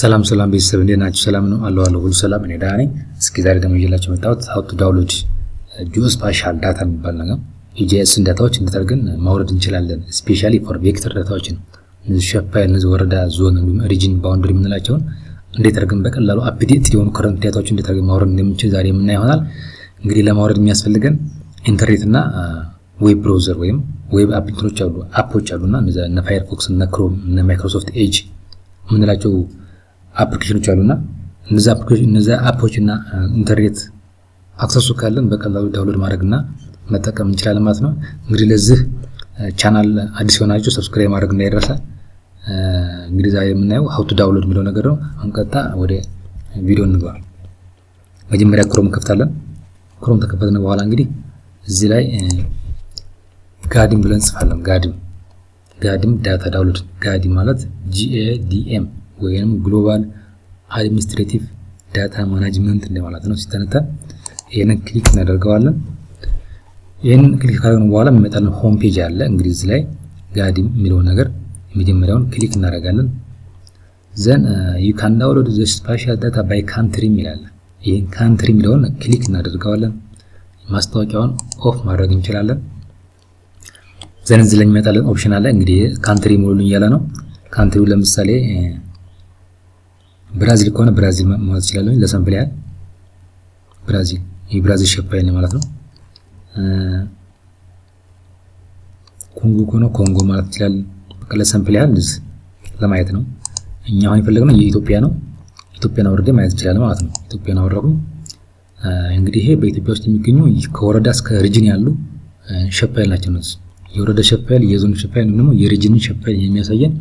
ሰላም ሰላም ቤተሰብ፣ እንዴት ናችሁ? ሰላም ነው አለው አለው፣ ሁሉ ሰላም፣ እኔ ደህና ነኝ። እስኪ ዛሬ ደግሞ ይዤላችሁ የመጣሁት how to download geospatial data የሚባል ነገር፣ የ GIS ን data ዎች እንዴት አድርገን ማውረድ እንችላለን። Specially for vector data ዎችን፣ እነዚህ shapefile፣ እነዚህ ወረዳ፣ ዞን እንዲሁም region boundary የምንላቸውን እንዴት አድርገን በቀላሉ update የሆኑ current data ዎች እንዴት አድርገን ማውረድ እንደምንችል ዛሬ የምናይ ይሆናል። እንግዲህ ለማውረድ የሚያስፈልገን ኢንተርኔት እና web browser ወይም web app እንትኖች አሉ፣ app ኦች አሉና እነ Firefox፣ እነ Chrome፣ እነ Microsoft Edge የምንላቸው application ኖች አሉና እነዛ application፣ እነዛ app ኦች እና ኢንተርኔት access ኡ ካለን በቀላሉ download ማድረግና መጠቀም እንችላለን ማለት ነው። እንግዲህ ለዚህ ቻናል አዲስ የሆናችሁ subscribe ማድረግ እንዳይረሳ። እንግዲህ ዛሬ የምናየው how to download የሚለው ነገር ነው። አሁን ቀጥታ ወደ ቪዲዮ እንግባ። መጀመሪያ Chrome እንከፍታለን። Chrome ከከፈትን በኋላ እንግዲህ እዚህ ላይ GADM ብለን እንጽፋለን። GADM data download። GADM ማለት GADM ወይም Global Administrative Data Management እንደማለት ነው ሲተነተን። ይህንን click እናደርገዋለን። ይህንን click ካደረግን በኋላ የሚመጣልን home page አለ። እንግዲህ እዚህ ላይ GADM የሚለውን ነገር የመጀመሪያውን click እናደርጋለን። Then "You can download the spatial data by country" የሚላለ፣ ይህን country የሚለውን click እናደርገዋለን። ማስታወቂያውን off ማድረግ እንችላለን። Then እዚህ ላይ የሚመጣልን option አለ። እንግዲህ country ሙሉልኝ እያለ ነው። Country ው ለምሳሌ ብራዚል ከሆነ ብራዚል ማለት እችላለሁ። ለ sample ያህል ብራዚል፣ የብራዚል shapefile ማለት ነው። ኮንጎ ከሆነ ኮንጎ ማለት ይችላል። በቃ ለ sample ያህል ለማየት ነው። እኛ አሁን የፈለግነው የኢትዮጵያ ነው። ኢትዮጵያን አውርደን ማየት እንችላለን ማለት ነው። ኢትዮጵያን አወረዱ። እንግዲህ ይሄ በኢትዮጵያ ውስጥ የሚገኙ ከወረዳ እስከ region ያሉ shapefile ናቸው እነዚህ። የወረዳ shapefile፣ የዞን shapefile ወይም ደግሞ የ region ን shapefile የሚያሳየን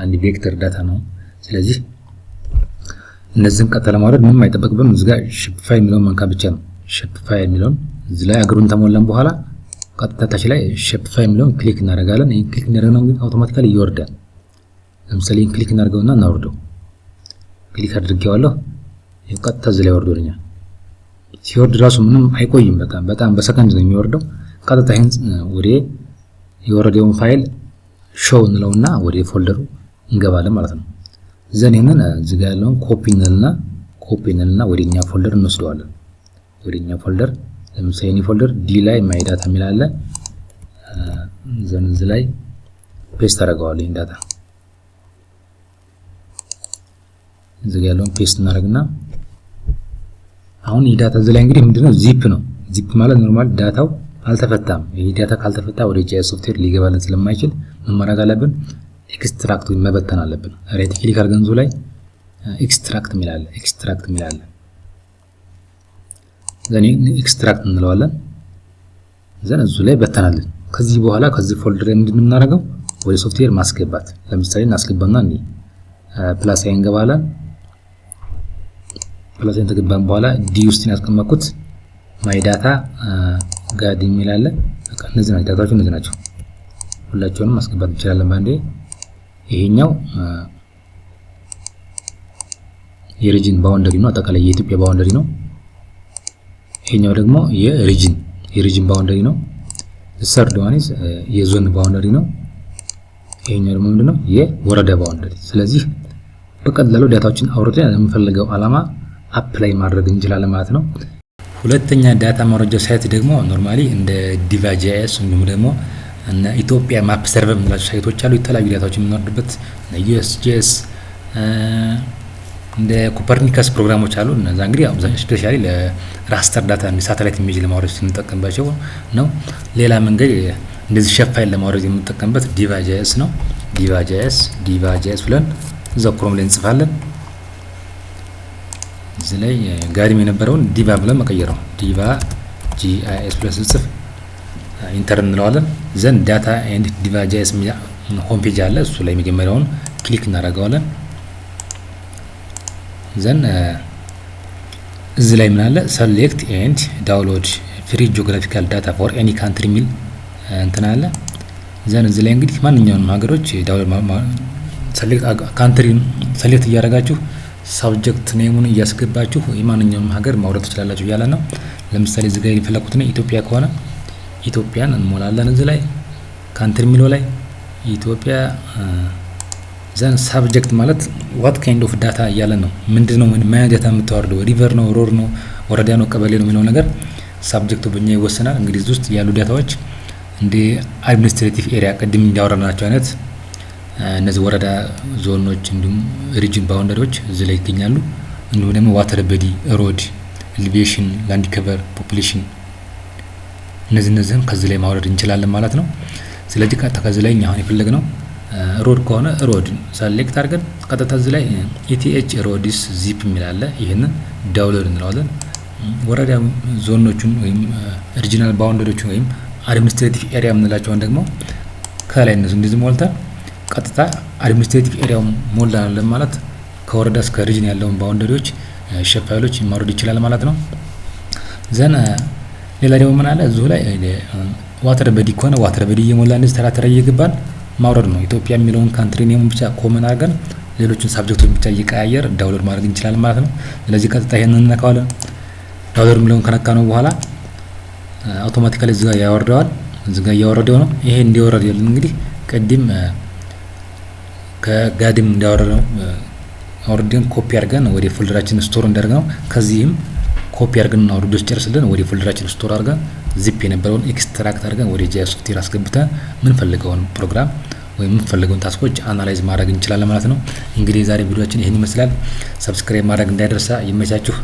አንድ vector data ነው። ስለዚህ እነዚህን ቀጥታ ለማውረድ ምንም አይጠበቅብንም። እዚህ ጋር shapefile የሚለውን መንካት ብቻ ነው። Shapefile የሚለውን እዚህ ላይ አገሩን ተሞላን በኋላ ቀጥታ ታች ላይ shapefile የሚለውን click እናደርጋለን። ይህን click እናደርገው ግን automatically ይወርዳል። ለምሳሌ ይህን click እናደርገውና እናወርደው። Click አድርጌዋለሁ። ቀጥታ እዚህ ላይ ወርዶልኛል። ሲወርድ ራሱ ምንም አይቆይም። በጣም በጣም በሰከንድ ነው የሚወርደው። ቀጥታ ይህን ወደ የወረደውን file show እንለውና ወደ folder ኡ እንገባለን ማለት ነው። Then ይህንን እዚህ ጋር ያለውን ኮፒ እንልና ወደኛ folder እንወስደዋለን። ወደኛ folder፣ ለምሳሌ የኔ folder D ላይ my data የሚል አለ። Then እዚህ ላይ paste አደርገዋለሁ። ይህን data እዚህ ጋር ያለውን paste እናደርግና አሁን ይህ data እዚህ ላይ እንግዲህ ምንድነው? ዚፕ ነው። ዚፕ ማለት normal data ው አልተፈታም። ይህ data ካልተፈታ ወደ GIS software ሊገባልን ስለማይችል ምን ማድረግ አለብን? Extract ወይም መበተን አለብን። Right click አድርገን እዚሁ ላይ extract የሚል አለ። Extract የሚል አለ። Then extract እንለዋለን። Then እዚሁ ላይ በተናለን። ከዚህ በኋላ ከዚህ folder ላይ ምንድን ነው የምናደርገው? ወደ ሶፍትዌር ማስገባት። ለምሳሌ እናስገባና እንዲህ plus ላይ እንገባለን። Plus ላይ ተገባን በኋላ D ውስጥ ያስቀመጥኩት my data GADM የሚል አለ። በቃ እነዚህ ናቸው data ዎቹ፣ እነዚህ ናቸው። ሁላቸውንም ማስገባት እንችላለን በአንዴ። ይሄኛው የ region boundary ነው፣ አጠቃላይ የኢትዮጵያ boundary ነው። ይሄኛው ደግሞ የ region boundary ነው። Third one is የዞን boundary ነው። ይሄኛው ደግሞ ምንድነው? የወረዳ boundary። ስለዚህ በቀላሉ data ዎችን አውርደን ለምንፈልገው ዓላማ apply ማድረግ እንችላለን ማለት ነው። ሁለተኛ data ማውረጃ site ደግሞ normally እንደ DIVA-GIS እንዲሁም ደግሞ እነ ኢትዮጵያ map server የምንላቸው site ኦች አሉ። የተለያዩ data ዎች የምናወርድበት USGS፣ እንደ Copernicus ፕሮግራሞች አሉ። እነዛ እንግዲህ አብዛኛው specially ለ raster data፣ satellite image ለማውረድ ስንጠቀምባቸው ነው። ሌላ መንገድ እንደዚህ shapefile ለማውረድ የምንጠቀምበት DIVA-GIS ነው። DIVA-GIS፣ DIVA-GIS ብለን እዛው Chrome ላይ እንጽፋለን። እዚህ ላይ GADM የነበረውን DIVA ብለን መቀየር ነው። DIVA-GIS ብለን ስንጽፍ enter እንለዋለን። Then data and DIVA-GIS home page አለ። እሱ ላይ መጀመሪያውን click እናደርገዋለን። Then እዚህ ላይ ምን አለ? "Select and download free geographical data for any country" የሚል እንትን አለ። Then እዚህ ላይ እንግዲህ ማንኛውንም ሀገሮች select፣ country select እያደረጋችሁ subject name ኡን እያስገባችሁ የማንኛውንም ሀገር ማውረድ ትችላላችሁ እያለ ነው። ለምሳሌ እዚህ ጋር የፈለኩት ነው ኢትዮጵያ ከሆነ ኢትዮጵያን እንሞላለን። እዚህ ላይ country የሚለው ላይ ኢትዮጵያ Then subject ማለት what kind of data እያለ ነው። ምንድን ነው፣ ምን አይነት data የምታወርደው? River ነው፣ road ነው፣ ወረዳ ነው፣ ቀበሌ ነው የሚለው ነገር subject ኡ በእኛ ይወሰናል። እንግዲህ እዚህ ውስጥ ያሉ data ዎች እንደ administrative area ቅድም እንዳወራናቸው አይነት እነዚህ ወረዳ፣ ዞኖች እንዲሁም region boundary ዎች እዚህ ላይ ይገኛሉ። እንዲሁም ደግሞ water body፣ road፣ elevation፣ land cover፣ population እነዚህም ከዚህ ላይ ማውረድ እንችላለን ማለት ነው። ስለዚህ ከዚህ ላይ እኛ አሁን የፈለግነው road ከሆነ road select አድርገን ቀጥታ እዚህ ላይ ETH roads zip የሚል አለ። ይህንን download እንለዋለን። ወረዳ ዞኖቹን ወይም regional boundary ዎችን ወይም administrative area የምንላቸውን ደግሞ ከላይ እነሱ እንደዚህ ሞልተን ቀጥታ administrative area ውን ሞላለን ማለት ከወረዳ እስከ region ያለውን boundary ዎች shape file ኦች ማውረድ ይችላል ማለት ነው። Then ሌላ ደግሞ ምን አለ እዚሁ ላይ? Water body ከሆነ water body እየሞላ እንደዚህ ተራ ተራ እየገባን ማውረድ ነው። ኢትዮጵያ የሚለውን country name ብቻ common አድርገን ሌሎችን subject ኦች ብቻ እየቀያየር download ማድረግ እንችላለን ማለት ነው። ስለዚህ ቀጥታ ይሄንን እንነካዋለን። Download የሚለውን ከነካ ነው በኋላ automatically እዚህ ጋር ያወርደዋል። እዚህ ጋር እያወረደው ነው። ይሄ እንዲወረድ የለን እንግዲህ ቅድም ከጋድም እንዳወረደው አውርደን ኮፒ አድርገን ወደ folder ኣችን store እንዳደርግ ነው። ከዚህም ኮፒ አድርገን አውርዶ ሲጨርስልን ወደ folder ኣችን store አድርገን ዚፕ የነበረውን extract አድርገን ወደ GIS software አስገብተን ምንፈልገውን ፕሮግራም ወይም የምንፈልገውን task ኦች analyze ማድረግ እንችላለን ማለት ነው። እንግዲህ የዛሬ ቪዲዮአችን ይህን ይመስላል። Subscribe ማድረግ እንዳይረሳ። ይመቻችሁ።